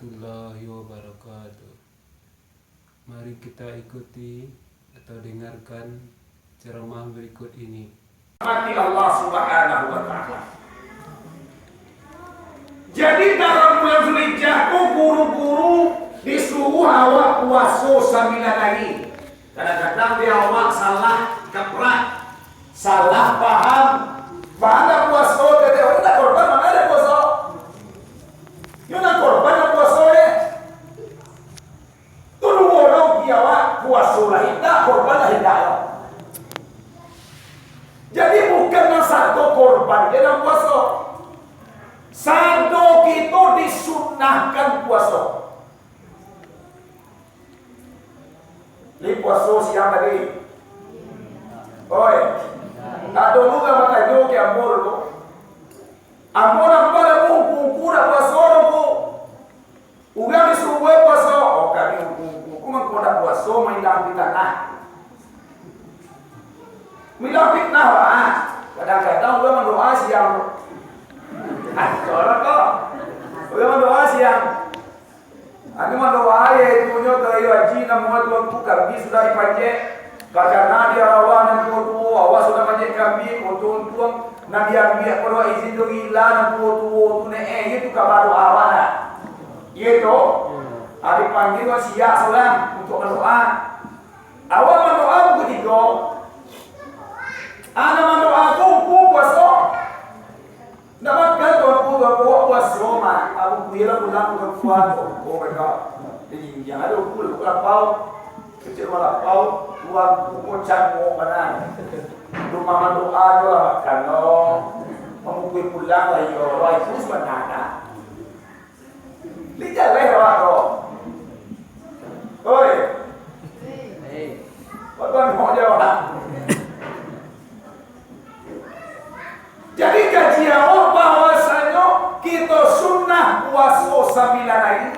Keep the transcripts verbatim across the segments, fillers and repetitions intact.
Warahmatullahi wabarakatuh. Mari kita ikuti atau dengarkan ceramah berikut ini. Rahmati Allah Subhanahu wa Ta'ala. Jadi, dalam bulan Zulhijjah tu, guru-guru disuruh awak puaso sambilan ari. Kadang-kadang di awak salah kaprah, salah paham. Mana puaso, kata orang, nak korban, mana ada puaso? Yo, nak korban, nak puaso, eh? Tu duo lo, awak puaso lah indak, korban lah indak. Jadi, bukan nan sado korban je nan puaso. Sado kito disunahkan puaso. Ni puaso siang tadi. Oi, ado urang batanyo ka ambo dulu. Ambo nampak dah, Bu, ungku-ungku dah puaso dah, Bu. Urang disuruah puaso, oh, kami ungku-ungku, ungku mangko ndak puaso, mailang pitnah. Mailang pitnah, ah. Kadang-kadang urang mandoa siang. Ah, salah ko. Urang mandoa siang. Anu mandoa, yo, itu nyo, kayo haji, namo Tuanku, kami sudah dipanjek. Kakana di arawah nan tuo-tuo, awak sudah manjek kambing, untuang-untuang nan diambiak, kalau izin tu gila nan tuo-tuo tu, ne, eh, iyo tu kaba doa awak lah. Iyo tu, ah, dipanggil urang siap surang untuak mandoa. Awak mandoa pukua tigo. Anak mandoa tu, ungku puaso. Ndak makan tu aku, tu aku, awak puaso, Mak. Aku kuih lah pulang, aku pulang, aku mereka. Jadi, jangan ada aku, aku lapau. Kecil rumah lapau, tuan, aku cangok bana. Rumah mandoa tu lah makan, no. Mamukui pulang lah, iyo. Wah, itu sebenarnya. Di jalan awak tu. Oi. Apa nak jawab? Jadi, kaji awak bahwasanyo kito sunnah puaso sambilan ari.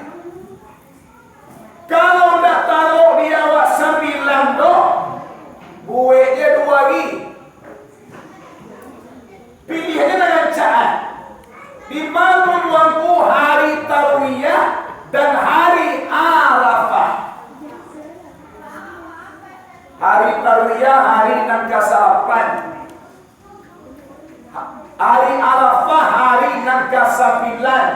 Kalau ndak talok di awak sambilan doh, buek je duo ari. Piliahnya nan rancak. Di ma tu, Tuanku, hari Tarwiyah dan hari Arafah? Hari Tarwiyah hari nan kasalapan. Hari Arafah hari nan kasambilan.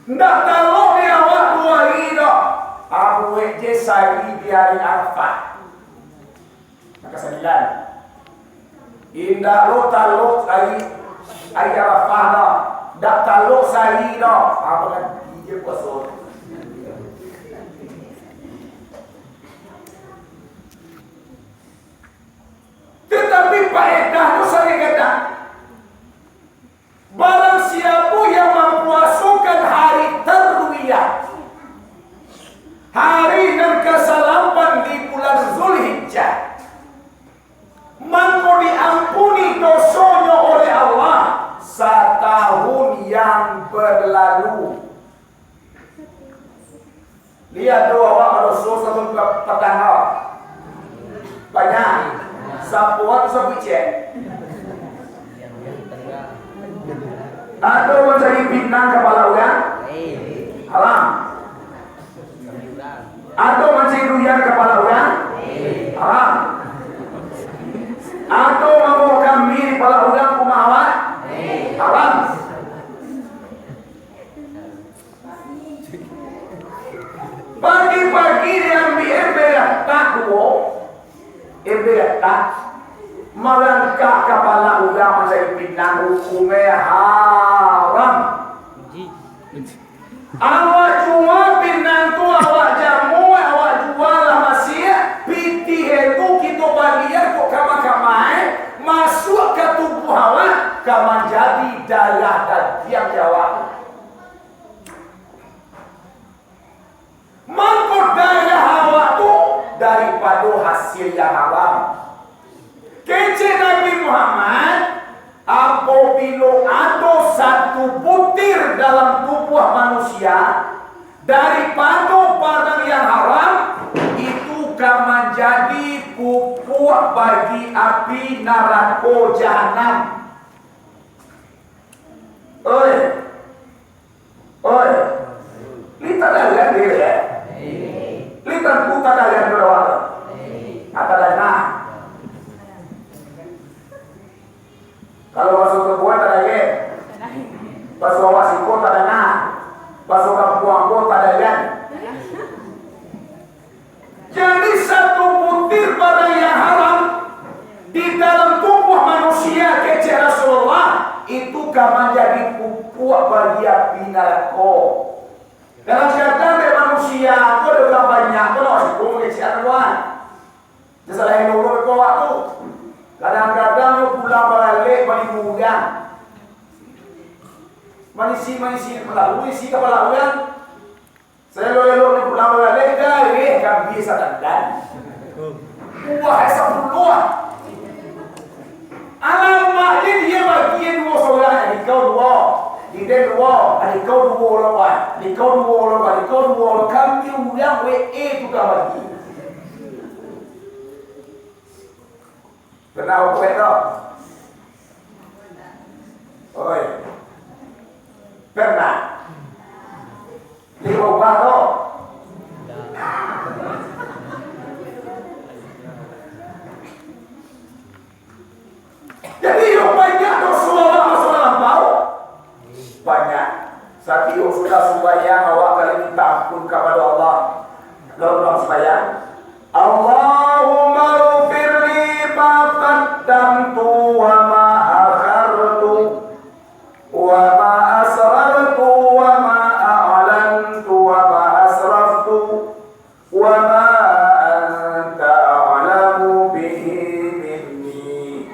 Ndak talok di awak duo ari doh. Abuek je sari di hari Arafah. Nan kasambilan. Indak lo talok ari, ari Arafah doh. Ndak talok sari doh. Apo kan? Ije puaso. Tatapi paedahnyo sangaik gadang. Barang siapo yang mampuasokan hari Tarwiyah, hari nan kasalapan di bulan Zulhijjah, mangko diampuni dosonyo oleh Allah satahun yang berlalu. Liek tu awak badoso satu pa-, patang awak. Banyak. Sapuan sabuik cek. Ado mancari pinang kapalo urang? Haram. Ado mancari duyan kapalo urang? Haram. Ado mambaok kambing di palo urang ka rumah awak? Haram. Pagi-pagi diambiak embereh atak duo, embereh atak, marangkak kapalo urang mancari pinang, hukumnyo haram. Awak jua pinang tu, awak jamuah, awak jua lah masiak, pitih tu kito balian kok kama-kamai, masuak ka tubuah awak, ka manjadi darah dagiang di awak. Mangko darah awak tu daripado hasil yang haram. Kecek Nabi Muhammad, apabilo ado satu butir dalam tubuah manusia daripado barang yang haram, itu ka manjadi pupuak bagi api narako Jahanam. Oi, Oi, Kadang-kadang dek manusia ko, dek urang banyak ko, nak siko mangecek Tuhan. Jan salah elok lo beko awak tu. Kadang-kadang nyo pulang baralek baliburan. Manisi-manisi kapalo, isi kapalo urang. Saelok-elok nyo pulang baralek, gareh kambia sadandan. Buah sapuluah. Alamak, jadi dia bagi duo surang, adi kau duo, adi den duo, adi kau duo lo, adi kau duo lo, adi kau duo lo, kami urang W E tu ka bagi. Pernah buek tu? Oi. Pernah. Di rumah tu. Jadi, yo banyak doso awak masa lampau. Banyak. Satiok sudah sumbayang, awak kali minta ampun kapado Allah. Lalu dalam sumbayang, "Allahumma ghfirli ma qaddamtu wa ma akhartu, wa ma asrartu, wa ma a'lantu, wa ma asraftu, wa ma anta a'lamu bihi minni.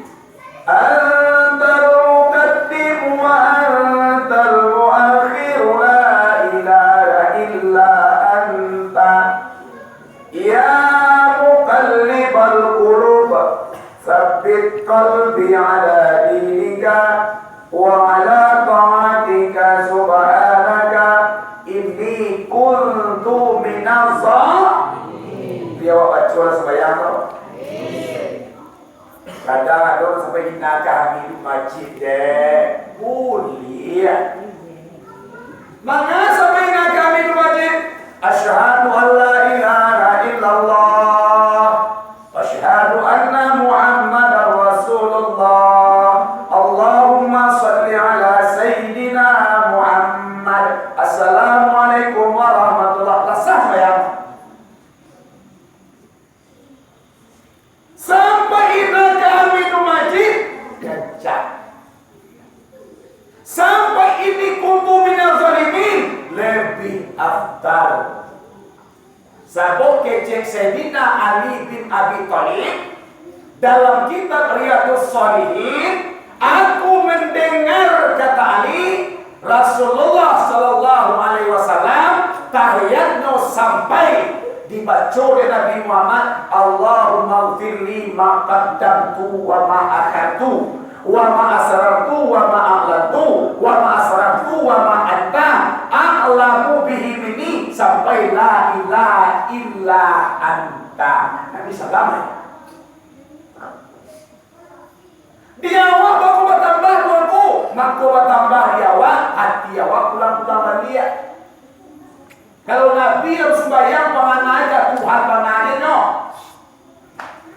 Antal muqaddimu wa antal muakhiru, la ilaha illa anta. Ya muqallibal qulub, tsabbit qalbi ala dinika, wa ala ta'atika, subhanaka, inni kuntu minaz zalimin." Biar awak baco lah sumbayang tu. Kadang ado urang sampai indak ka amin di masjid, dek. Buliah. Manga sampai indak ka amin di masjid? Asyhadu an la ilaha illallah. Asyhadu anna Muhammadar Rasulullah. Allahumma shalli ala Sayyidina Muhammad. Assalamualaikum warahmatullah. Lah sah sumbayang. Sampai indak ka amin di masjid, gancang. Sampai inni kuntu minaz zalimin, labiah afdal. Sabab kecek Sayyidina Ali bin Abi Thalib, dalam kitab Riyadhus Shalihin, "Aku mandanga," kata Ali, "Rasulullah sallallahu alaihi wasallam, tahiyatnyo sampai dibaco dek Nabi Muhammad, Allahumma ghfirli ma qaddamtu wa ma akhartu, wa ma asrartu, wa ma a'lantu, wa ma asraftu, wa ma anta a'lamu bihi minni," sampai la ilaha illa anta. Nabi salam. Di awak bako batambah, Tuanku, mako batambah di awak, ati awak pulang-pulang baliak. Kalau Nabi dalam sumbayang, pangana ka Tuhan, pangananyo.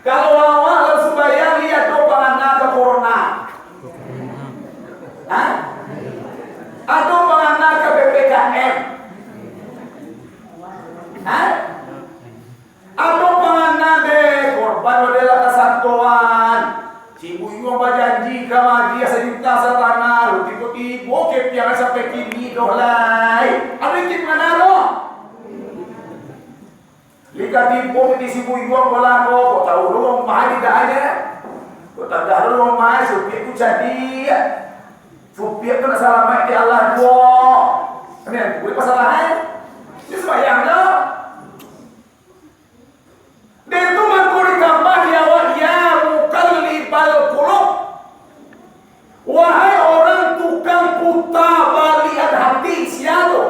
Kalau awak dalam sumbayang, iyo ado pangana ka corona. Hah? Ado pangana ka P P K M. Hah? Ado pangana deh, korban wadelah kasantoan. Si Buyuang bajanji ka maagiah sajuta satangah, tibo-tibo kepiang sampai kini doh lai. Ado ikik pangana doh. Lika tibo di si Buyuang bola ko, kok tahu doh rumah di dahanya. Kok tadah doh rumah, supir tu cadiak. Supir tu nak salamaik di Allah juo. Ini yang buek pasalahan. Ini sembahyang doh. Dek tu mangko ditambah di awak, ya muqallibal qulub. Wahai orang tukang puta balikan hati, sia tu?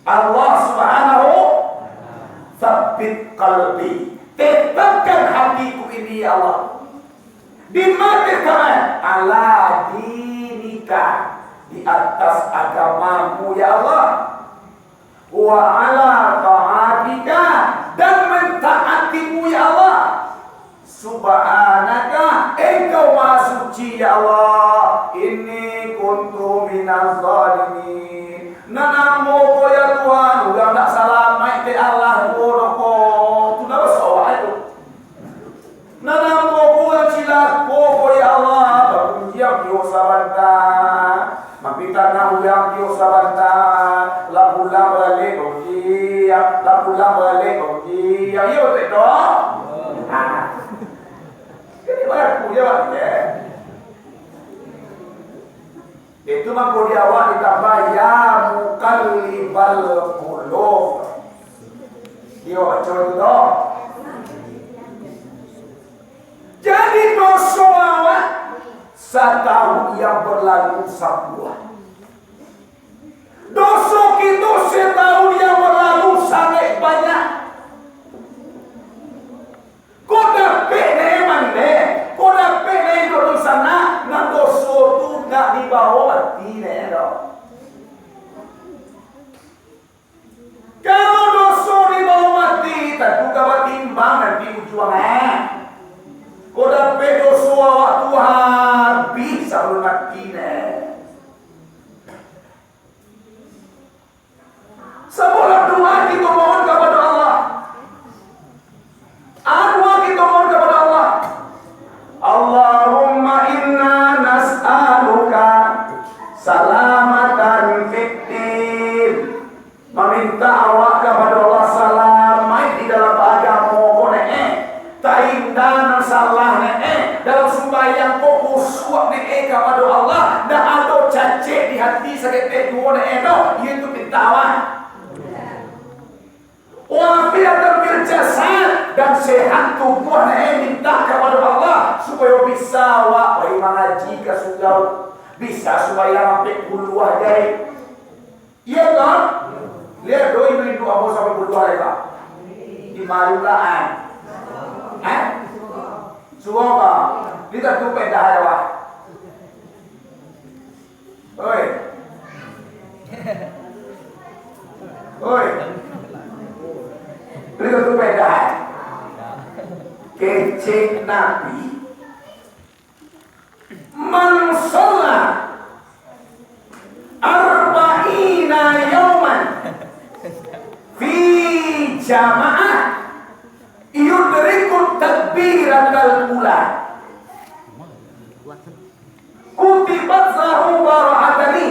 Allah Subhanahu. Tsabbit qalbi, tetapkan hatiku ini, ya Allah. Di ma tetapkan? Ala dinika, di atas agamamu, ya Allah. Wa ala ta'atika, dan mentaatimu, ya Allah. Subhanaka, Engkau Maha Suci, ya Allah. Inni kuntu minaz zalimin. Nan ambo ko, ya Tuhan, urang ndak salamaik dek Allah juo doh ko. Tu ndak baso awak tu. Nan ambo ko urang cilako ko, ya Allah, bakunjiang kio sabanta, mampi tanah urang kio sabanta. Lah pulang baliak, Bang Uji. Lah pulang baliak, Bang Uji. Iyo, batua tu? Ha. Jadi, baku je, Bang Uji. Itu mangko di awak ditambah, "Ya muqallibal qulub." Iyo, baco tu doh. Jadi, doso awak satahun yang berlalu sabuah. Doso kito satahun yang berlalu sangaik banyak. Kok dapek neh mandeh, kok dapek neh duduk di sana, nan doso tu ndak dibawo mati neh doh. Kalau doso dibawo mati, tantu ka batimbang nanti ujuangnyo. Kok dapek doso awak tu habih sabalun mati neh. Sabolah doa kito mohon kapado Allah. Ah, doa kito mohon kapado Allah. Allahumma inna nas'aluka salamatan fid din. Maminta awak kapado Allah salamaik di dalam agamo ko neh. Tainda nan salah neh, dalam sumbayang ko khusyuk neh kapado Allah, ndak ado cacek di hati saketek juo neh doh, iyo tu pinta awak. Wa afiatan fil jasad, dan sehat tubuah neh minta kapado Allah, supayo bisa awak pai mangaji ka surau, bisa sumbayang ampek puluah jari. Iyo kan? Liek doh induak-induak ambo sampai puluah hari, Pak. Di malu lah, eh? Eh? Suo, Pak. Di tantu pedah aja, Pak. Oi. Oi. Di tantu pedah, eh? Kecek Nabi. Man shalla arba'ina yauman fi jamaah yudriku takbiratal ula. Kutibat lahu bara'atani.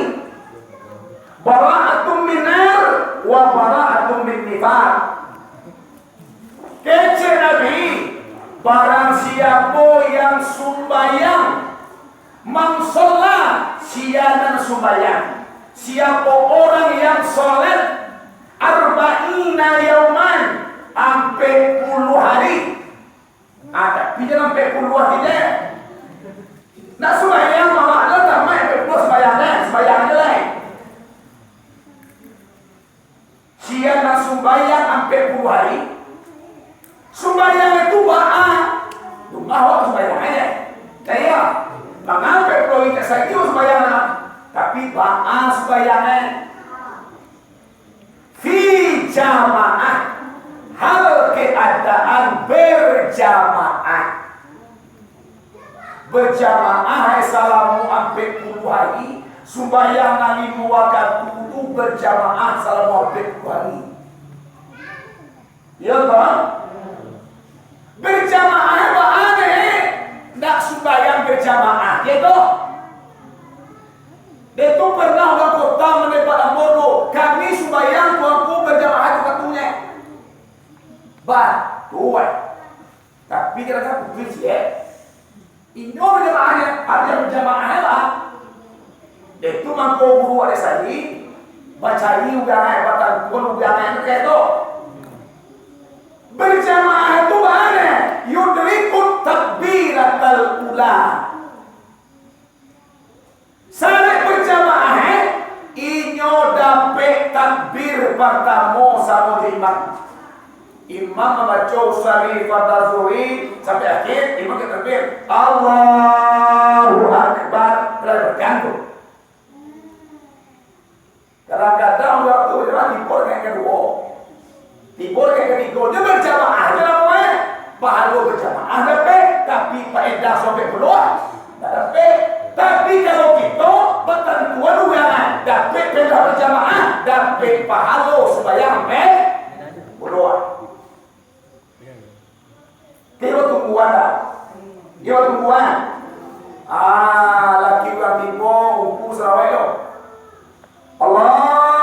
Bara'atun minar wa bara'atun min nifaq. Kecek Nabi, barang siapo yang sumbayang, man shalla, sia nan sumbayang, siapo urang yang sholat, arba'ina yauman, ampek puluah hari. Ah, tapi jan ampek puluah hari. Nak sumbayang, mamak lo, tamat ampek puluah sumbayang, eh, sumbayang ajo lai. Sia nan sumbayang ampek puluah hari, sumbayang itu baa? Rumah awak sumbayang aja. Nah, iyo. Manga ampek puluah hari tak sajo sumbayang lah. Tapi baa sumbayang, eh? Fi jamaah. Hal keadaan berjamaah. Bajamaah, eh, salamo ampek puluah hari, sumbayang nan limo wakatu tu bajamaah salamo ampek puluah hari. Iyo toh? Bajamaah, eh, baa neh, eh, ndak sumbayang bajamaah, iyo toh? Dek tu pernah urang kota mandebat ambo tu, kami sumbayang tuangku bajamaah tu katonyo. Batua, eh. Tapi kadang-kadang putuih ciek. Inyo bajamaah, ado nan bajamaah lah. Dek tu mangko guru ado sari, bacari urang ai, batantuan urang ai, kayak tu. Bajamaah tu baa neh, yudrikut takbiratal ula. Salat bajamaah, eh, inyo dapek takbir partamo samo jo imam. Imam mambaco usalli fardu zuhri sampai akhir, imam ka takbir, "Allahu Akbar," lah bagantung. Kadang-kadang waktu jamaah tibo rakaat kaduo, tibo rakaat katigo, nyo bajamaah ajo namo e. Pahalo bajamaah dapek, tapi paedah sampai puluah, ndak dapek. Tapi kalau kito batantuan urang, dapek paedah bajamaah, dapek pahalo sumbayang ampek puluah. Kiro tungguan dah. Kiro tungguan. Ah, laki urang tibo, ungku sarawek tu. Allah.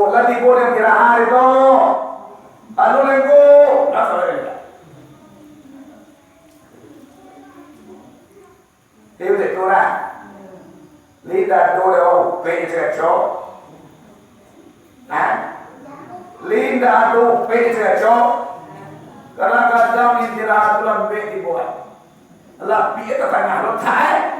Lah tibo nan tiraha tu. Anu lengko. Lah salah lengko. Iyo, cek tu lah. Lidah tu dia upek cek cok. Nah. Lidah tu upek cek cok. Kadang-kadang istirahat tu lambek dibuat. Lapik ka tangah lo, tai.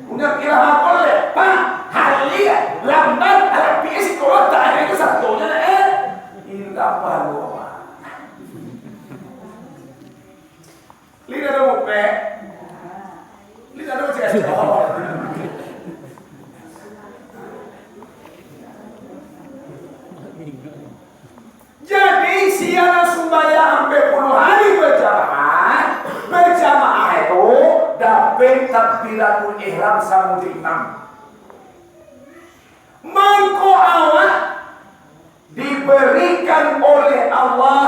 Punya kira apa le? Pak, hali, lambat, lapik sikolah, tai, itu satunya, eh. Indak malu, Pak. Lidah dah mupek. Lidah dah cek. Jadi, sia nan sumbayang ampek puluah ari bajamaah, bajamaah itu dapek takbiratul ihram samo jo imam. Mangko awak diberikan oleh Allah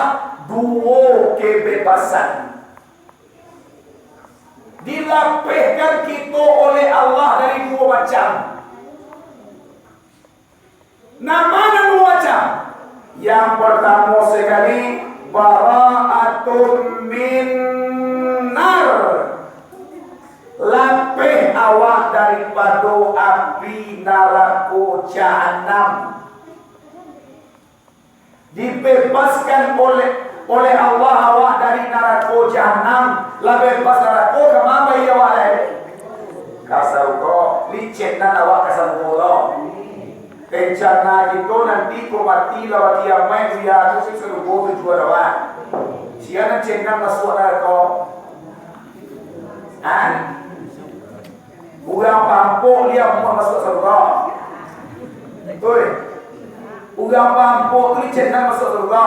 duo kebebasan. Dilapehkan kito oleh Allah dari duo macam. Nan ma nan duo macam? Yang partamo sakali, bara'atun min nar. Lapeh awak daripado api narako jahanam. Dibebaskan oleh, oleh Allah awak dari narako jahanam. Lah bebas narako, ka ma pai awak lai? Ka sarugo. Licek nan awak ka sarugo lo. Rencana kito nanti ko mati lawan kiamaik, dunia tu sarugo tujuan awak. Sia nan cendang masuak narako? Ha? Urang pampok liak amuah masuak sarugo. Oi. Urang pampok tu licek nan masuak sarugo.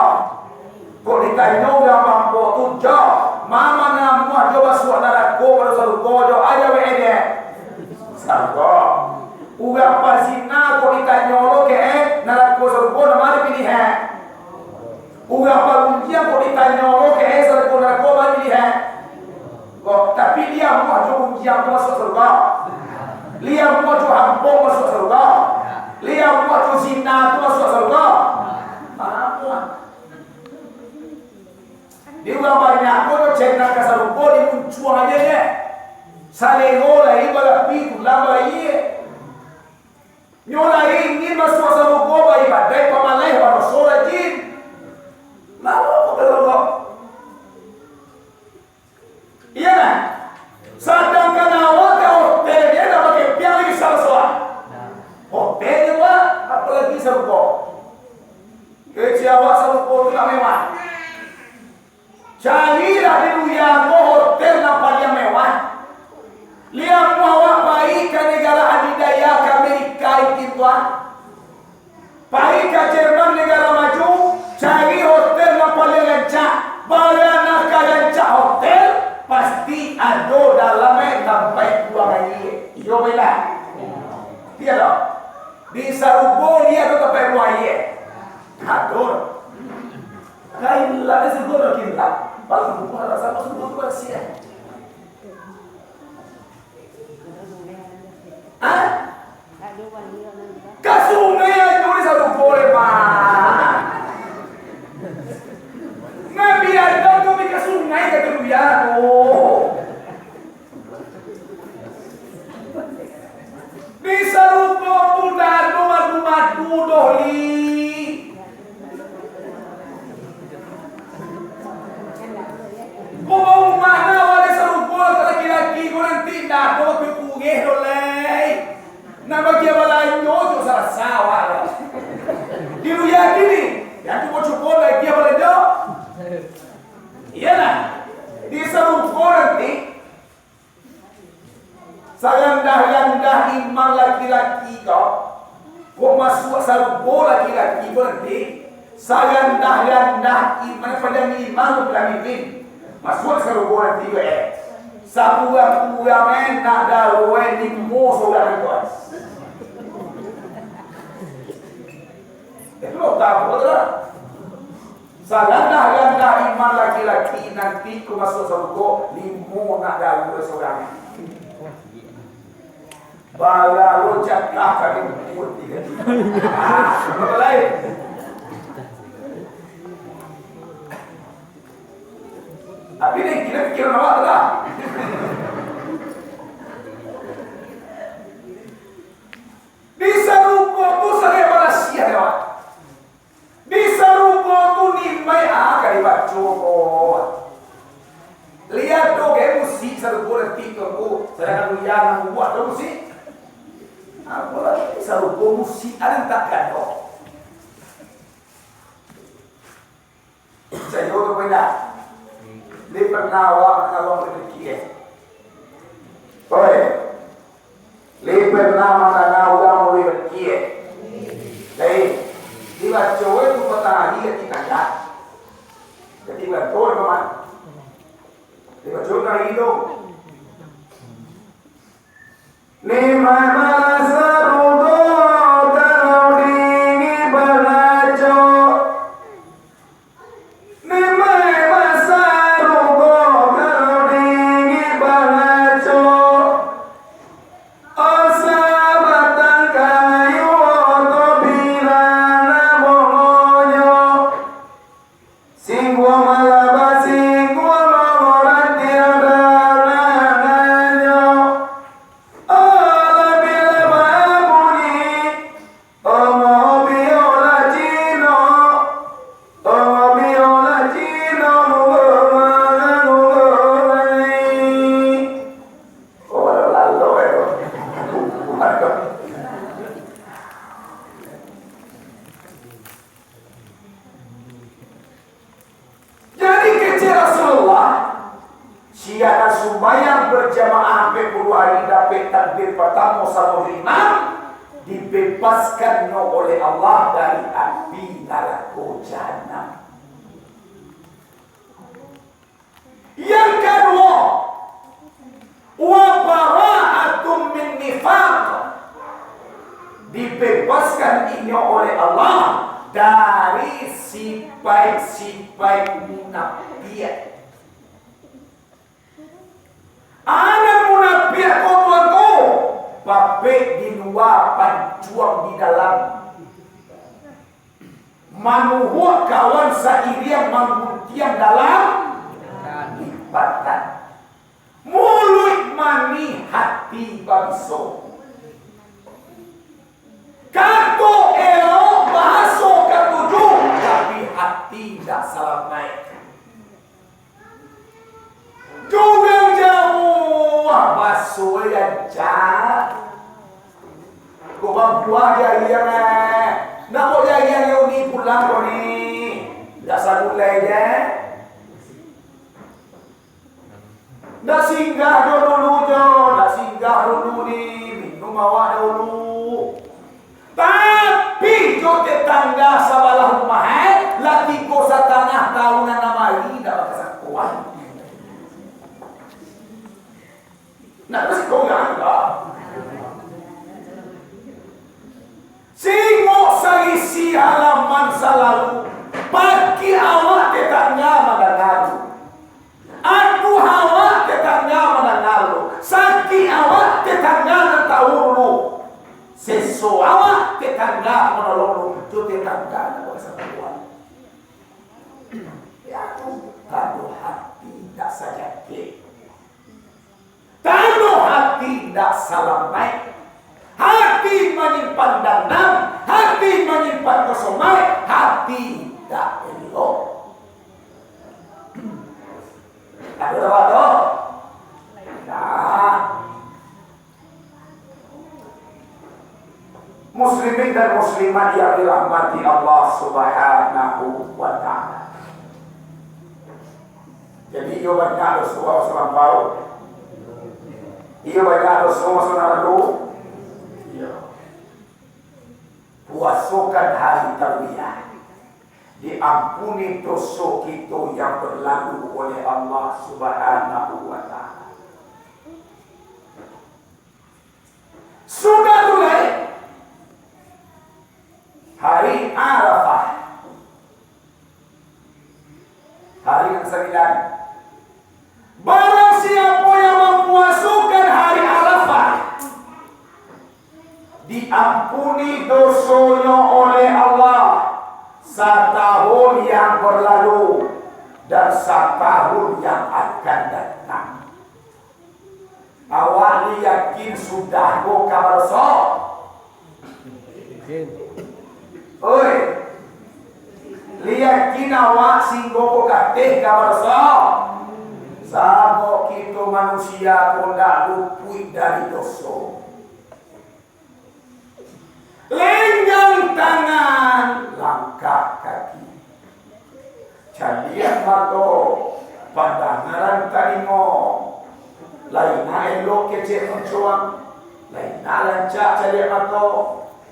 Kok ditanyo urang pampok tu, "Jo, ma nan amuah jo masuak narako pado sarugo, jo?" Aja we dek. Sarugo. Urang pazina kok ditanyo lo kek, eh, narako sarugo, nan ma dipiliah, eh? Urang pagunjiang kok ditanyo lo kek, eh, sarugo narako, ma dipiliah, eh? Kok, tapi lai amuah jo gunjiang tu masuak sarugo? Lai amuah jo hampok masuak sarugo? Lai amuah jo zina tu masuak sarugo? Amuah. Di urang banyak ko nyo cendang ka sarugo, di muncuang aja nyo. Salero lai balapi, tulang balayie. Nyo lai ingin masuak sarugo, baibadaik, pamaleh, badoso, rajin. Lalu ka sarugo. Iya kan? Sadangkan awak ka hotel, dia nak pakai piang lagi salah soal. Hotel je, Pak, apalagi sarugo. Kecek awak sarugo tu nak mewah. Carilah di dunia ko hotel nan paliang mewah. Lai amuah awak pai ka negara adidaya, ka Amerika, Inggris tu, ah. Pai ka Jerman, negara maju, cari hotel nan paliang rancak. Bana ka rancak hotel, pasti ado dalam, eh, tampek buang aia. Iyo, bailah. Iyo doh. Di sarugo lai ado tampek buang aia? Ado. Kain lah di sarugo ado kain lah. Paling rumah lah samo sarugo tu barasiah. Hah? Ka sungai ajo di sarugo, Pak. Nabi Adam tu pai ka sungai, ka Keduya tu. Di sarugo tu ndak ado madu-madu doh, Li. Kok baumah na awak di sarugo, laki-laki ko nanti ndak ado kureh doh lai. Nak bagi balanjo tu sarasa awak. Di dunia kini, yang tu cubo lagi balanjo. Iyolah, di sarugo nanti, sarandah-randah iman laki-laki ko, kok masuak sarugo laki-laki ko nanti, sarandah-randah iman, paling iman tu bilang iman. Masuak sarugo nanti ko, eh. Sakurang-kurang, eh, nak darah, eh, limo surang ko, eh. Itu lo tahu tu lah. Sarandah-randah iman laki-laki nanti ko masuak sarugo, limo nak darah, eh, surang. Balalu cakah kami putih. Apa lain? Tapi ni, kira pikiran awak tu lah. Di sarugo tu salah balasiah, awak. Di sarugo tu nimai, ah, ka dibaco ko. Liek tu, ge, musik sarugo nanti tu, ko. Sadangkan dunia nan buek tu musik. Apo lai di sarugo musik, ado nan tak ado. Sajo tu pernah. Lai pernah awak mandanga urang mulai bakieh? Oi. Lai pernah mandanga urang mulai bakieh? Lai. Dibaco tu patang ari, kati tangah. Kati balanto, Paman. Dibaco tang ari tu. Nimai masarugo kalau dingin balaco. Nimai masarugo kalau dingin balaco. Osa batang kayu, oto bilang bongonyo. Singguang malaba, singguang mongoratian darangannyo. Alah bila babunyi, omo biola Cino, omo biola Cino, munggumangan, munggumangan. Oh, lalu, eh. Jadi, kecek Rasulullah, siya nan sumbayang bajamaah ampek puluah ari dapek takbir partamo samo jo imam, dibebaskannyo oleh Allah dari api narako Jahannam. Yang kaduo, wa bara'atun min nifaq, dibebaskan inyo oleh Allah dari sipaik-sipaik munapiak. Anak munapiak ko tuanku, papek di lua, pancuang di dalam. Manuhuak kawan sairiang, mangguntiang dalam lipatan. Muluik manih, hati babiso. Kato elok, bahaso katuju, tapi hati indak salamaik. Jurang jauah, baso rancak. Kok babuah jariang, eh. Nak kok jariang yo ni pulang ko ni. Ndak sagulai je. Ndak singgah jo dulu jo, ndak singgah dulu ni. Minum awak dahulu. Tapi, jo tetangga sabalah rumah, eh, lah tigo satangah taun nan amari indak bakasakoan. Nah, terus kau yang anda. Singok sarisi halaman salalu, paki awak tetangga mandanga. Aduah awak tetangga mandanga lu, sakik awak tetangga nan tahu lu, seso awak tetangga manolong lu, jo tetangga nan basatuan. Ya, tando hati indak sajakek. Tando hati indak salamaik. Hati manyimpan dandam, hati manyimpan kosomaik, hati indak elok. Ado dawah tu? Nah. Muslimin dan muslimat yang dirahmati Allah Subhanahu wa Ta'ala. Jadi, iyo banyak doso masa lampau. Iyo banyak doso masa lalu. Iyo. Puasokan hari tarwiyah. Diampuni doso kito yang berlalu oleh Allah Subhanahu wa Ta'ala. Sudah tu lai, hari Arafah. Hari yang kesembilan. Barang siapo yang mampuasokan hari Arafah, Ampuni dosonyo oleh Allah satahun yang berlalu dan satahun yang akan datang. Awak ni yakin sudah ko ka badoso? Oi, yakin awak singgo ko kateh ka badoso? Sabab kito manusia ko ndak lupuik dari doso. Lenggang tangan, langkah kaki. Caliak mato, pandangaran talingo. Lai nak elok kecek muncuang, lai nak rancak caliak mato,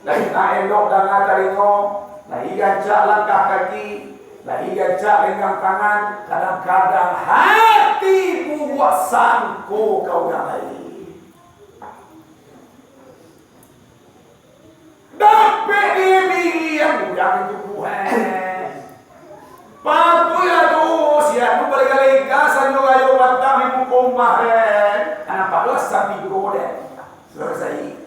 lai nak elok danga talingo, lai rancak langkah kaki, lai rancak lenggang tangan. Kadang-kadang hati buruak sangko ka urang lain. Dapek di biriang urang itu buhai. Patuiklah tu, si anu balega-lega sanjo rayo patang di muko umah den. Anak pado sambigo den. Salasai.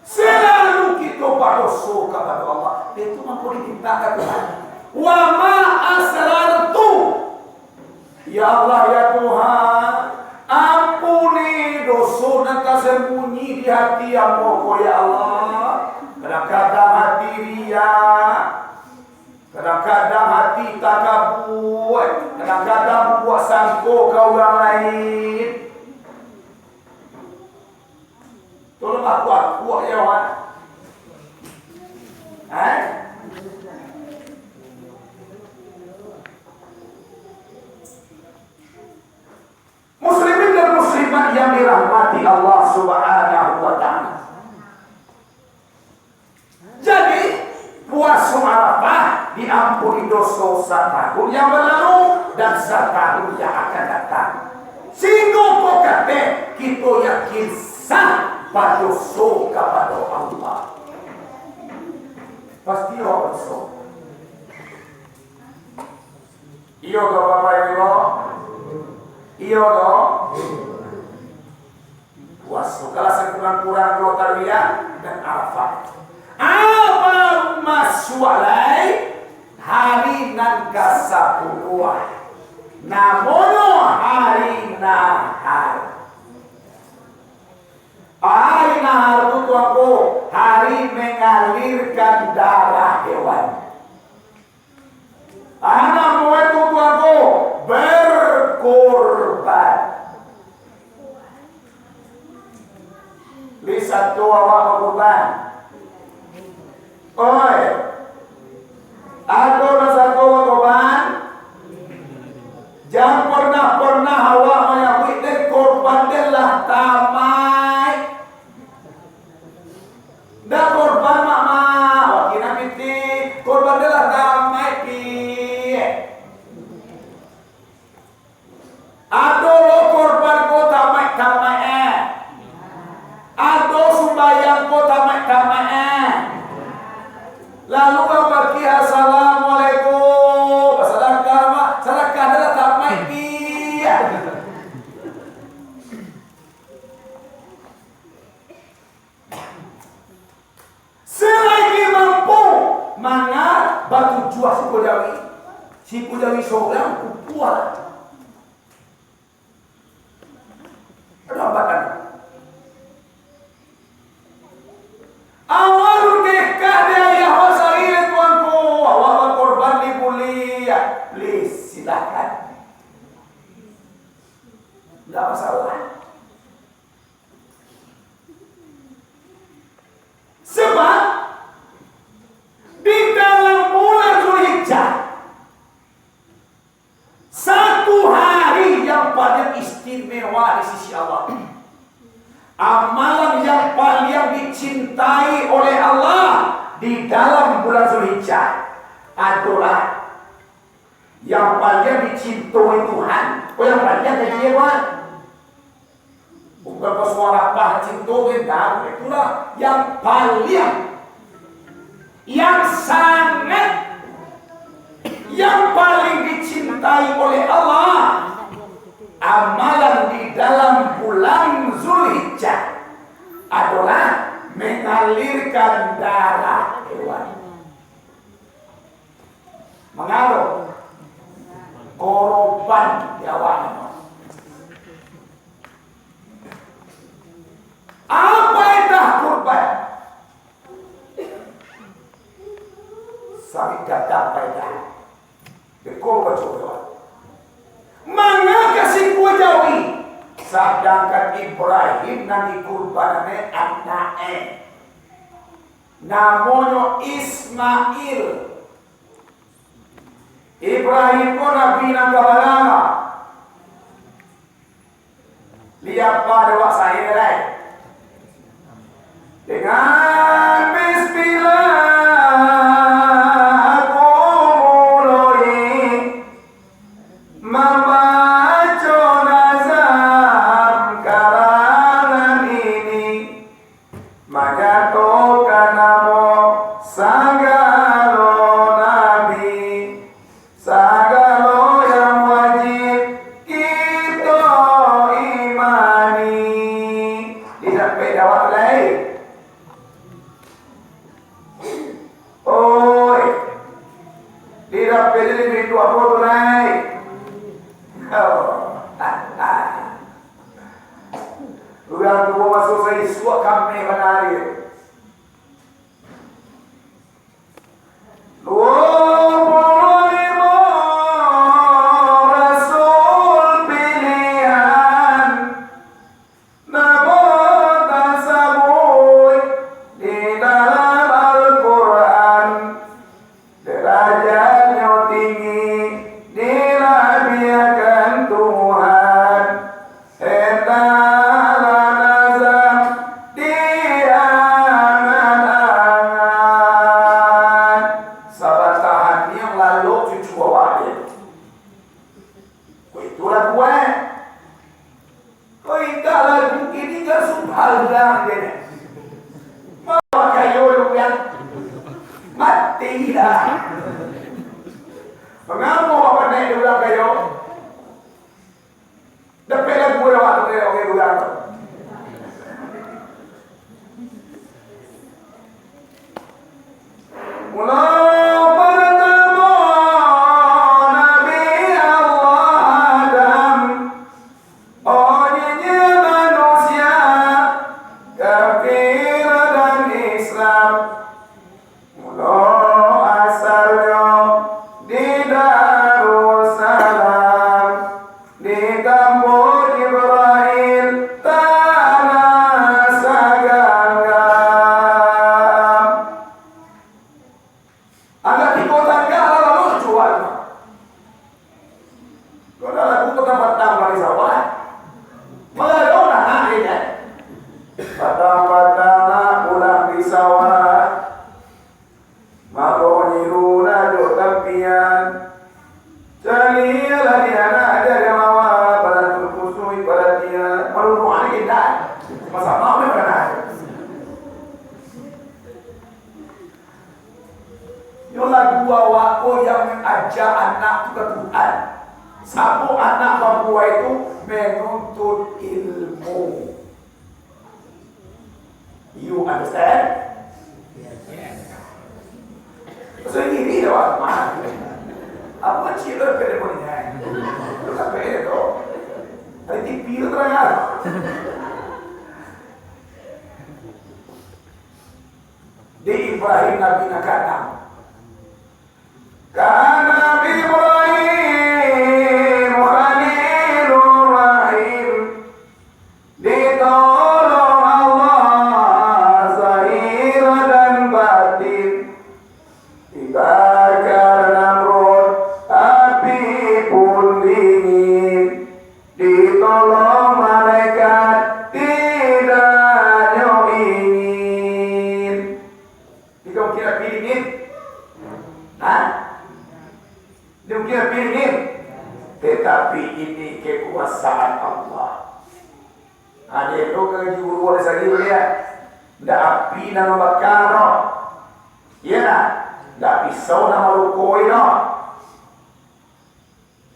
Salalu kito badoso kapado Allah, itu mangko dipinta ka Tuhan. Wa ma asrartu. Ya Allah, ya Tuhan, ampuni doso nan tasambunyi di hati ambo ko, ya Allah. Kadang-kadang hati riya, kadang-kadang hati takabua, kadang-kadang buruak sangko ka urang lain. Tolong akuak-akuak ya, Wan. Eh? Muslimin dan muslimat yang dirahmati Allah Subhanahu wa Ta'ala. Jadi, puaso Arafah diampuni doso satahun yang balalu dan satahun yang akan datang. Singgo ko kateh kito yakin sah badoso kapado Allah. Pasti awak badoso. Iyo doh, Bapak Ibu? Iyo doh? Puaso kalah sakurang-kurang duo tarwiyah dan Arafah. Ah, baru masuak lai hari nan kasapuluah. Namonyo hari Nahar. Hari Nahar tu, Tuanku, hari mengalirkan darah hewan. Anak murid tu, Tuanku, berkorban. Lai sato awak bakorban? Oi, ado nan sato bakorban? Jan pernah-pernah awak manyabuik, "Dek, korban den lah tamaik." Ndak korban, Mak, Mak. Wak kini pitih. Korban den lah tamaik, Pi. Ado lo korban ko tamaik-tamaik, eh. Ado sumbayang ko tamaik-tamaik, eh. Lalu urang pakiah, "Assalamualaikum. Sadakah, Mak." Sadakah den lah tamaik, Pi. Salagi mampu, manga batujuah siku jawi. Siku jawi sorang, kupuah. Aduh, hambatan. Awak dekah di ayah awak sari, Tuanku. Awak bakorban di buliah. Please, silakan. Ndak masalah. Sebab di dalam bulan Zulhijjah, satu hari yang paling istimewa di sisi Allah. Amalan yang paling dicintai oleh Allah di dalam bulan Zulhijjah adalah yang paling dicintai Tuhan. Oh, yang paling kaji, Tuhan. Bukan pas Arafah cinto, beda, itulah yang paling, yang sangat, yang paling dicintai oleh Allah. Amalan di dalam bulan Zulhijjah adolah mangalirkan darah hewan. Mangalo? Korban di awaknyo. Apo edah kurban? Sarik gadang paedah. Beko baco hewan. Manga ka sikua jawi, sadangkan Ibrahim nan dikurbanannyo anaknyo. Namonyo Ismail. Ibrahim ko nabi nan ka bana. Liek pado awak sae lai. Dengan bismillah aku muloi mambaco nazam karangan ini. Manyatokan namo sagalo nabi, sagalo yang wajib kito imani. Indak dapek jawab lai. Oi, indak dapek jadi pintu apo tu lai? Oh. Urang tuo maso saisuak kami manari. Duo puluah limo rasul pilihan, namo tasabuik di dalam Al-Quran. Darajatnyo tinggi, dilabiahkan Tuhan. Hendaklah nazam diangan-angan. Sabanta niang lalok cucu awak dek. Ko itulah kuaik. Kok indak lagu kini kan subhanallah, dia ni. Mawak kayo dulu kan. Mati dah. Mangapa awak pandai dulu kayo? Dapek lagu dah awak tu kayo, kayo dulu tu. Mula partamo Nabi Allah Adam, onyinyo manusia, kafir dan Islam. Mulo asalnyo di Darussalam, di Tampo Jibrail, tanah saganggam. Agak tigo tangga lah lalu jual. Kau dah lagu patang-patang bari sawah. Malah kau dah nak ni kan? Patang-patang nak pulang di sawah. Mako nyiru nak duduk tapian. Calialah di anak aja dia mawa, badan tu kusui badan dia. Malu doa ni kita. Masa mau ni pernah. Yo lagu awak ko yang mangajak anak tu ka Tuhan. Sabab anak bambuwai tu manuntut ilmu. You understand? Pasal ini dah awak mah. Apa cik lo pede pun ni? Lo tak pede tu. Ada T V tu terang. Di Ibrahim Nabi nan kaanam. Kaanam Ibrahim Khalilur Rahim, ditolong Allah zahir dan batin. Dibakar Namrud, api pun dingin. Ditolong malaikat, tidak nyo ingin. Iko mungkin api dingin. Hah? Ini mungkin api dingin. Tetapi ini kekuasaan Allah. Ada tu ka guru ada sagi baliak. Ndak api nan mambakar doh. Iya ndak? Ndak pisau nan malukoi doh.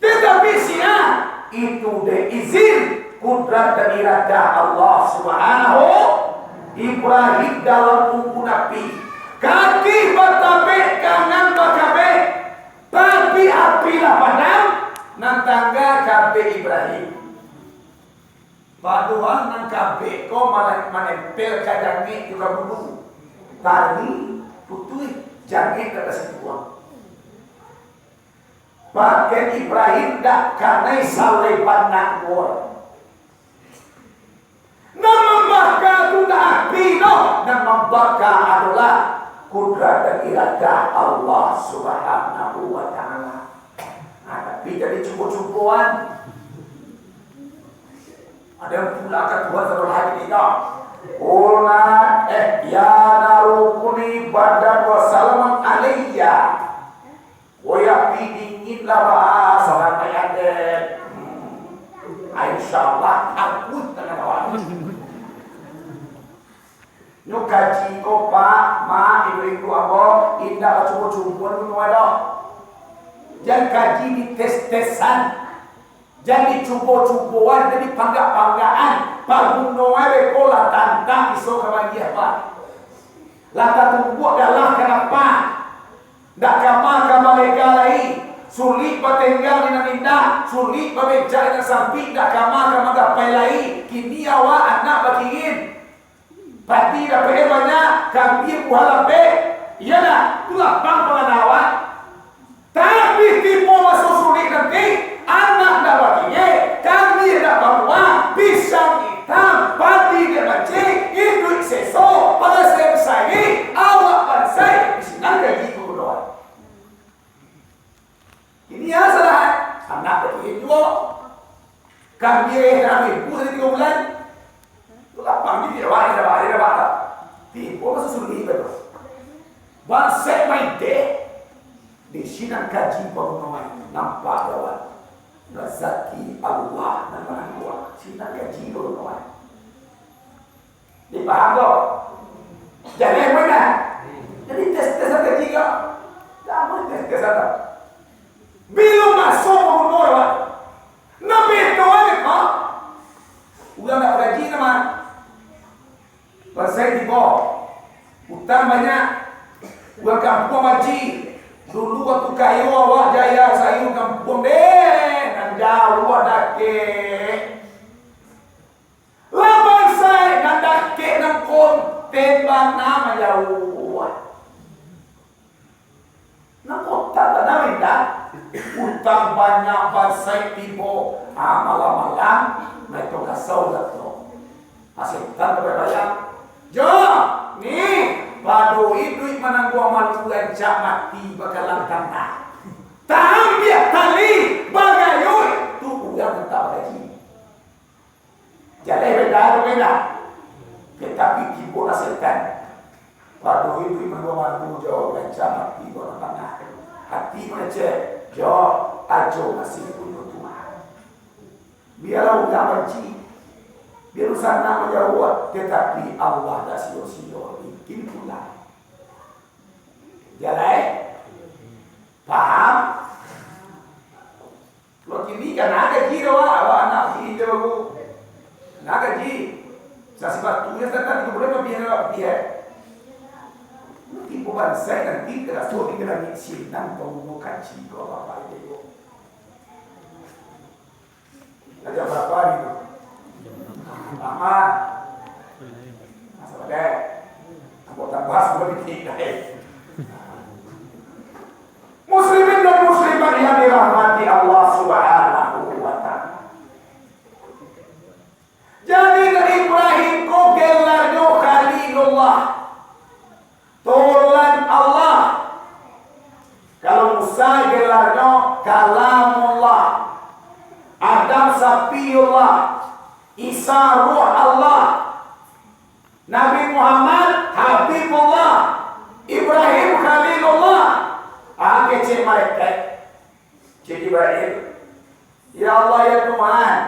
Tetapi sia Itu dek izin, kudrat dan iradah Allah Subhanahu. Ibrahim dalam unggun api, kaki batabek, kangan bakabek, tapi api lah padam, nan tangga kabek Ibrahim. Padohal nan kabek ko malah manempel ka jangek jo ka bulu. Tali putuih, jangek dak basimpuang. Pakaian Ibrahim dak kanai saleban nangguang. Nan mambaka tu ndak api doh, nan mambaka adolah kudrat dan iradah Allah Subhanahu wa Ta'ala. Nah, tapi jadi cubo-cuboan. Ada yang pulang ka Tuhan satu lagi ni, tau. Qulna, eh, ya naru kuni bardan wa salaman alaiya. Woi api, dingin lah, bah, salamai aden. Hmm. Insya Allah, ampun tangan awak. Nyo kaji ko, Pak, Mak, ibu-ibu ambo, indak bacubo-cuboan gunoan doh. Jan kaji dites-tesan, jan dicubo-cuboan, jan dipangga-panggaan. Pagunoan beko lah tantang iso ka magiah, Pak. Lah tatumbuak galah ka dapa. Ndak kama ka balega lai, sulik batenggang di nan indak, sulik babecak di nan sampik, ndak kama ka manggapai lai. Kini awak anak bakirin. Padi dapek banyak, kambia buah lapek. Iyo ndak? Tu lapang pangana awak. Tapi tibo maso sulik nanti, anak ndak bakirin, kambia ndak babuah, pisang itam, padi ndak mancik, iduik seso, palasai basayi, awak bansaik, di sinan gaji gunoan. Kini a salah, anak bakirin juo. Kambia nan ribu sari tigo bulan. Tu lapang di awak, di awak, di awak. Tibo maso sulik tu. Bansaik maideh, di sinan gaji pagunoan, nampak di awak. Razaki Allah nan manangguang, sinan gaji pagunoan. Dipaham ko? Jaleh buliah. Jadi tes-tesan gaji ko. Dak buliah tes-tesan ko. Bilo maso paguno awak. Nan beto aja ko. Urang dak bagaji nama. Bansaik tibo. Utang banyak. Urang kampuang banci. Dulu wakatu kayo awak jaya sayua kampuang deh. Nan jauah dakek. Lah bansaik nan dakek nan konten bana manjauah. Nan kontan bana indak. Utang banyak bansaik tibo. Ah, malam-malam, maito kasau lah tu. Ah, setan tu bayang. Jo, ni, pado iduik manangguang malu rancak mati bakalan tanah. Taambiak tali, bagayuik, tu urang nan tak bagaji. Jaleh beda tu beda. Tatapi tibo lah setan. Pado iduik manangguang malu jo rancak mati bakalan tanah. Hati mangecek, jo, ajo masih punyo Tuhan. Bialah urang banci, bialah sanak manjauah, tatapi Allah dak sio-sio, mungkin pulang. Jaleh? Paham? Lo kini kan na gaji doh, awak anak kini tu baru. Na gaji. Sasi batunyo setan tigo bulan labiah, labiah. Tibo bansaik nanti taraso di langik sinan, paguno kaji ko, Bapak Ibu. Aja barapa hari tu? Lama. Masa pakai. Ambo tambah sepuluh detik dah, eh. Muslimin dan muslimat yang dirahmati Allah Subhanahu wa Ta'ala. Jadi, Nabi Ibrahim ko gelarnyo Khalilullah. Tolan Allah. Kalau Musa gelarnyo Kalamullah. Adam Safiullah. Isa Ruh Allah. Nabi Muhammad Habibullah. Ibrahim Khalilullah. Ah, kecek malaikat. Cek Jibril. Ya Allah, ya Tuhan.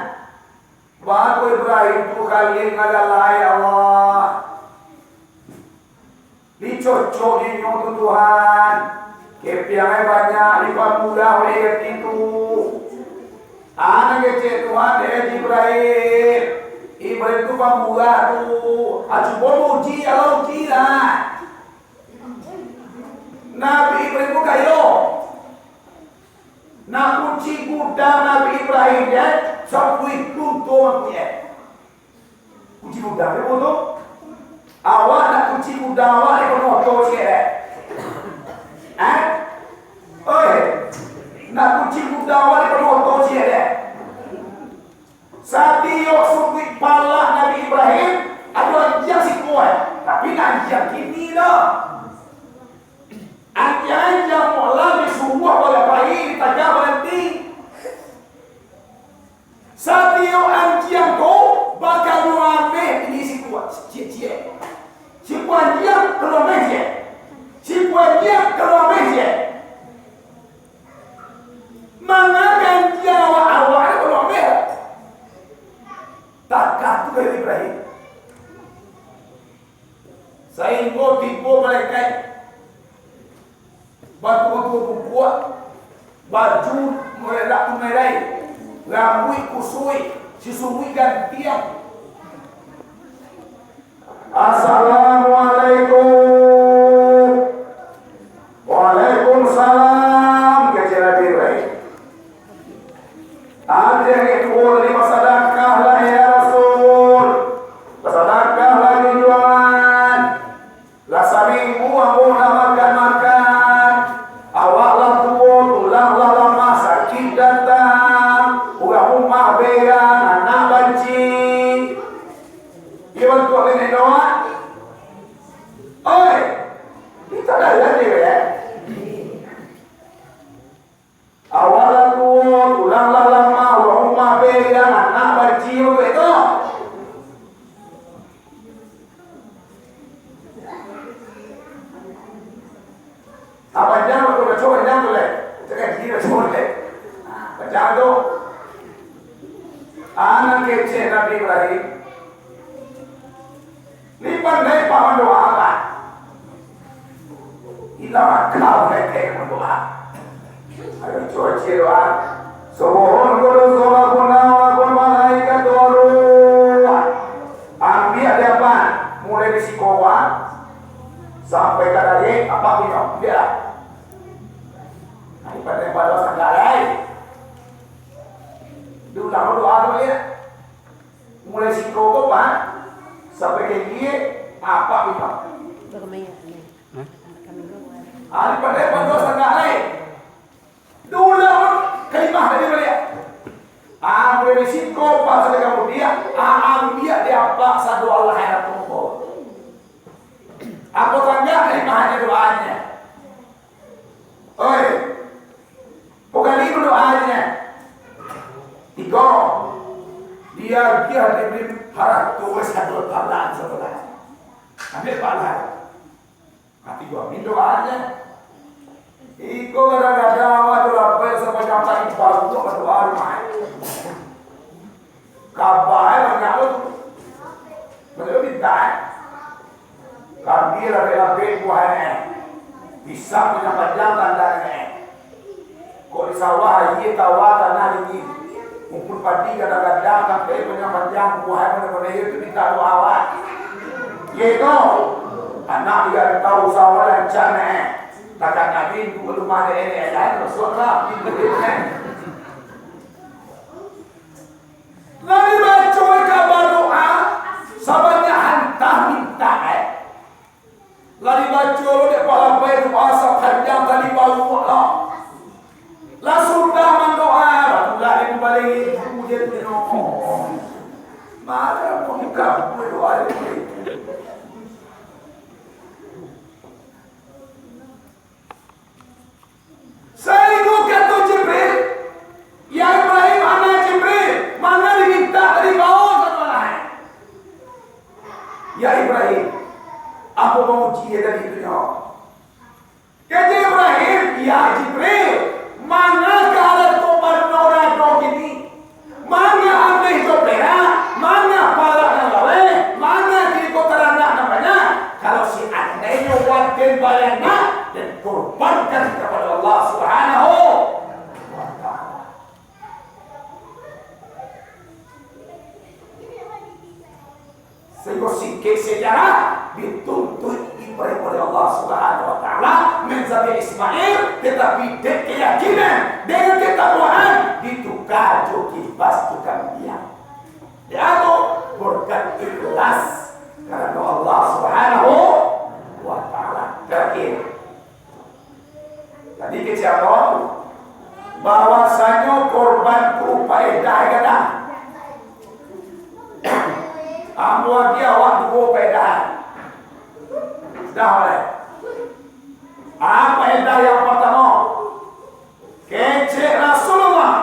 Baa ko Ibrahim tu Khalil nan galak, ya Allah. Dicocok inyo tu Tuhan. Kepiangan banyak dipamudah oleh itu. Anak kecek Tuhan, eh, Jibril. Ibrahim tu pamurah tu. Ah, cubo uji, kalau uji lah. Nabi Ibrahim tu kayo. Nak kunci gudang Nabi Ibrahim, ya, sabuik lunto mampunyai. Kunci gudang, ya, betul? Awak nak kunci gudang awak, ya, penuh oto ciek, eh? Eh? Oi, nak kunci gudang awak, ya, penuh oto ciek, eh? Satiok sukuik palak Nabi Ibrahim, ado anjiang sikuat. Tapi nak anjiang kini doh. Anjiang-anjiang mualah disuruah balapai di tagah baranti. Satiok anjiang ko bakaluang ameh ini sikuat, ciek-ciek. Sikuat anjiang kaluang ameh ciek. Sikuat anjiang kaluang ameh ciek. Mangakan awak-awak ko lobeh. Takah tu dari Ibrahim. Sainggo tibo malaikat. Batua-tua bubuak, baju meredak tu merai, rambuik kusuik, sisuruik gantiang. "Assalamualaikum." "Waalaikumsalam," kecek Nabi Ibrahim. "Aden itu tadi basadakahlah, ya Rasul. Basadakahlah junjuangan. Lah saminggu ambo ndak makan-makan. Awak lah tuo, tulang lah lamah, sakik datang. Urang rumah berang, anak banci." Iyo bantuak nenek doa. Oi, kita dalam ni, ya. Awak lah tuo, tulang lah lamah, urang rumah berang, anak banci, itu. Ah, panjang batua, baco panjang tu, leh. Cakap gini, baco, leh. Ah, panjang tu. Anak kecek Nabi Ibrahim. Ni pandai pak mandoa, Pak. Ilang akal, pandai mandoa. Ayo, cuci doa. Subuhun kudus, subuhun malaikat, waruh. Ambiak di apan, mulai di siko, Pak. Sampai ka dariak, apak punyo, ambiaklah. Nah, ibarat pada sanggak lai. Diulang doa tu, ya. Mulai siko ko, Pak, sampai ka ilia, apak punyo. Hah? Ah, ibarat pada sanggak lai. Diulang kalimah tadi baliak. Ah, mulai di siko, Pak, sampai ka mudiak, ah, ambiak di apak sado Allah yang tunggu. Apo sanggak kalimah doanyo? Oi, bukan itu doanyo. Tigo, diagiah diberi harato sado talan sabalah. Ambiak pahala. Mati gua amin doanyo. Iko kadang-kadang awak tu lapeh sampai sampai baru tu badoa rumah. Kabai banyak tu. Betul pintar. Kambia lapeh-lapeh buahnyo. Pisang panjang-panjang tandangnyo. Kok di sawah aia tawa tanah dingin. Rumpun padi gadang-gadang sampai panjang-panjang buahnyo, bana-bana iyo tu mintak doa awak. Iyo itu. Anak di rantau sawah lancar neh. Takan Nabi, ibu rumah dek elek aja, masuk lah. Lah dibaco kaba doa, sabanyak hantah mintak, eh. Lah dibaco dek Pak Labai doa sapanjang tadi baruak lah. Lah sudah mandoa, barulah dia kembali ibu dia tu, no. Mana pun kabul doa dia tu. Sainggo kato Jibril, "Ya Ibrahim, anak Jibril, manga dimintak tadi bawo sado lah." "Ya Ibrahim, ambo mauji tadi tu nyo." Kecek Ibrahim, "Ya Jibril, manga ka harato bando-rado kini?" Manga ameh jo perak, manga parak nan laweh, manga kiniko taranak nan banyak, kalau seandainyo waden baranak, den kurbankan kapado Allah Subhanahu wa Ta'ala. Sejarah dituntuik Ibrahim oleh Allah Subhanahu wa Ta'ala, menzabih Ismail, tetapi dek keyakinan, dengan ketakwaan, ditukar jo kibas tukang biang. Dia tu berkat ikhlas karena Allah Subhanahu wa Ta'ala. Terakhir, tadi kecek ambo, bahwasanyo korban tu paedah gadang. Ambo agiah awak duo paedah. Sudah, mulai. Apa paedah yang pertama? Kecek Rasulullah,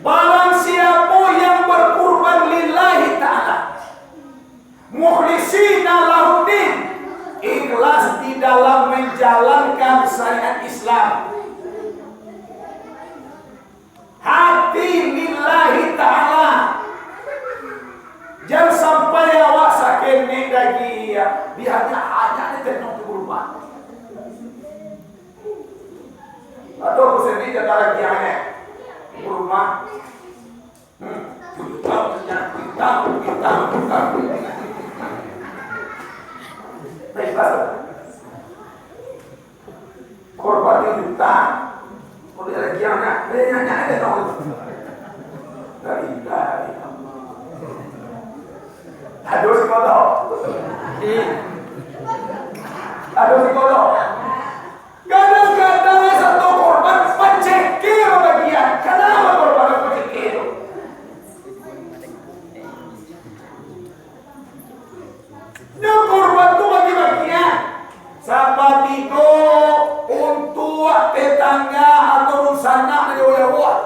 barang siapo yang berkurban lillahi ta'ala, mukhlishina lahuddin, ikhlas di dalam menjalankan syariat Islam, hati lillahi ta'ala. Jan sampai awak sakenek lagi, ya, di hanya-hanya di tenong tu rumah. Aduh, aku sendiri dah lagi aneh. Rumah. Hmm. Hitam, hitam, hitam, hitam. Baik, baru. Korban itu hitam. Kalau dia lagi aneh, dia nyanyi aja dong. La ilaha illallah. Aduh, si bodoh. Aduh, si bodoh. Kadang-kadang satu korban pacekik bagian. Kenapa korban pacekik tu? Nyo korban tu bagi-bagian. Sapatigo untuak tetangga atau dunsanak nan jauah-jauah.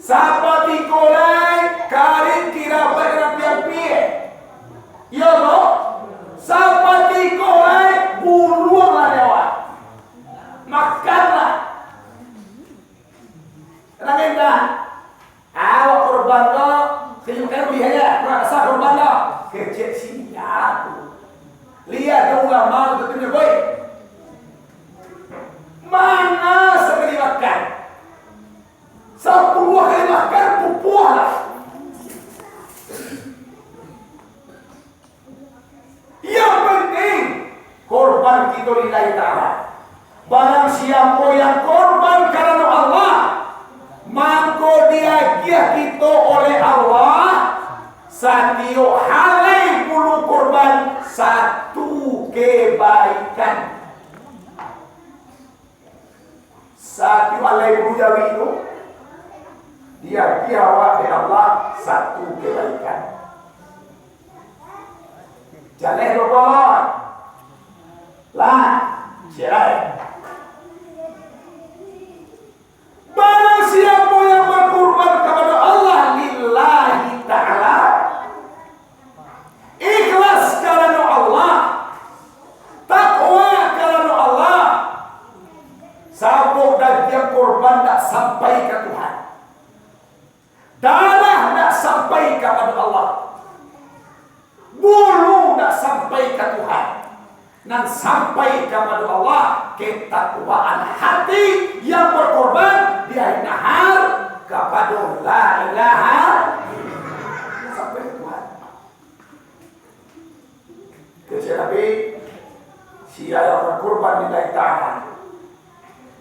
Sapatigo lai karib kirabat nan ampia-ampia. Iyo toh? Sapatigo lai buruang lah di awak. Makanlah. Tenang indak. Awak korban ko, kecek buliah aja. Kurang kasar korban ko. Kecek sia tu. Liek dek ulama tu, boy. Mana sakali makan? Sapuluah kali makan, pupuah lah. Yang penting, korban kito lillahi ta'ala. Barang siapo yang korban karano Allah, mangko diagiah kito oleh Allah, satiok halai bulu korban satu kebaikan. Satu alai bulu jawi tu, diagiah awak dek Allah satu kebaikan. Jaleh tu, Bang. Lah, sirai. Barang siapo yang berkurban kepada Allah lillahi ta'ala, ikhlas karano Allah, takwa karano Allah, sabab dagiang korban ndak sampai ka Tuhan, darah ndak sampai kapado Allah, bulu ndak sampai ka Tuhan, nan sampai kapado Allah, ketakwaan hati yang berkorban di hari nahar kapado la ilaha, sampai ka Tuhan. Kecek Nabi, sia yang bakurban lillahi ta'ala,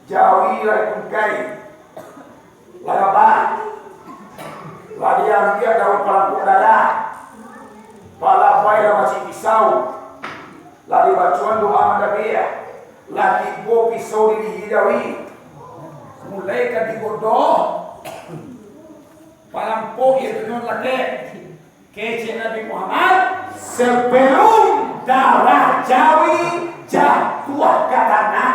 jawi lah ditungkai, lah rabah, lah diambiak daun palampok darah, palabai lah macik pisau, lah dibacoan doa madabiah, lah tibo pisau di gigi jawi, mulai ka digodoh palampok, iyo tu nyo lakek. Kecek Nabi Muhammad, sebelum darah jawi jatuah ka tanah,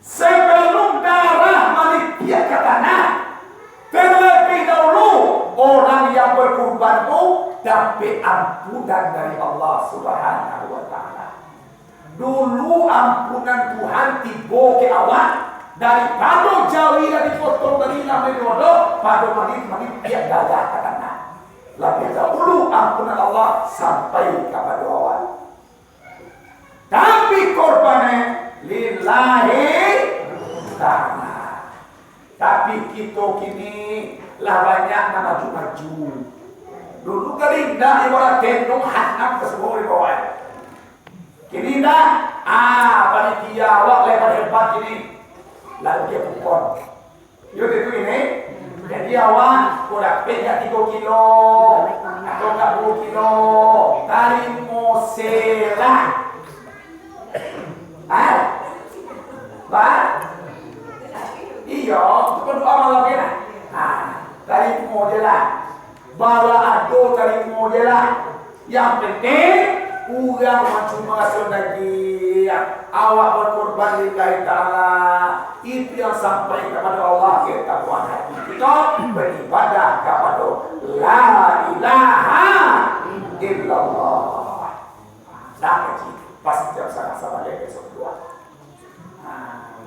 sebelum darah manitiak ka tanah, terlebih dahulu orang yang berkurban tu dapek ampunan dari Allah Subhanahu wa Ta'ala. Dulu ampunan Tuhan tibo ka awak, daripado jawi lah dipotong tadi, lah manodo, pado manit-manit piak darah ka tanah. Labiah dahulu ampunan Allah sampai kapado awak. Tapi korban lillahi ta'ala. Tapi kito kini lah banyak nan maju-maju. Dulu kan indak ibarat tendo hanam ka suruah di bawah. Kini indak. Ah, panitia awak lai pahebat kini. Lalu dia kupon. Yo, itu ini. Jadi awak ko dapek ndak tigo kilo atau ndak duo kilo, tarimo se lah. Ah? Ba? Iyo, tu berdoa malam ni lah. Ah, tarimo je lah. Bala ado tarimo je lah. Yang penting, urang mah cuma raso dagiang. Awak bakurban lillahi ta'ala. Itu yang sampai kepada Allah, ketakuan hati kita beribadah kepada la ilaha illallah. Nah, kaji. Pas jam setengah sama dia besok dua. Nah,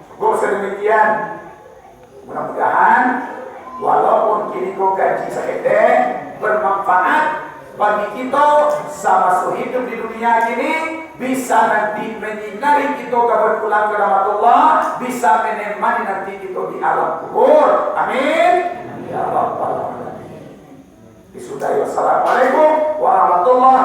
cukup sedemikian. Mudah-mudahan, walaupun kini ko kaji saketek, bermanfaat bagi kita samasa hidup di dunia kini, bisa nanti menyinari kita ka berpulang ka rahmatullah, bisa menemani nanti kita di alam kubur. Amin. Ya Rabbal Alamin. Disudahi, wassalamualaikum warahmatullahi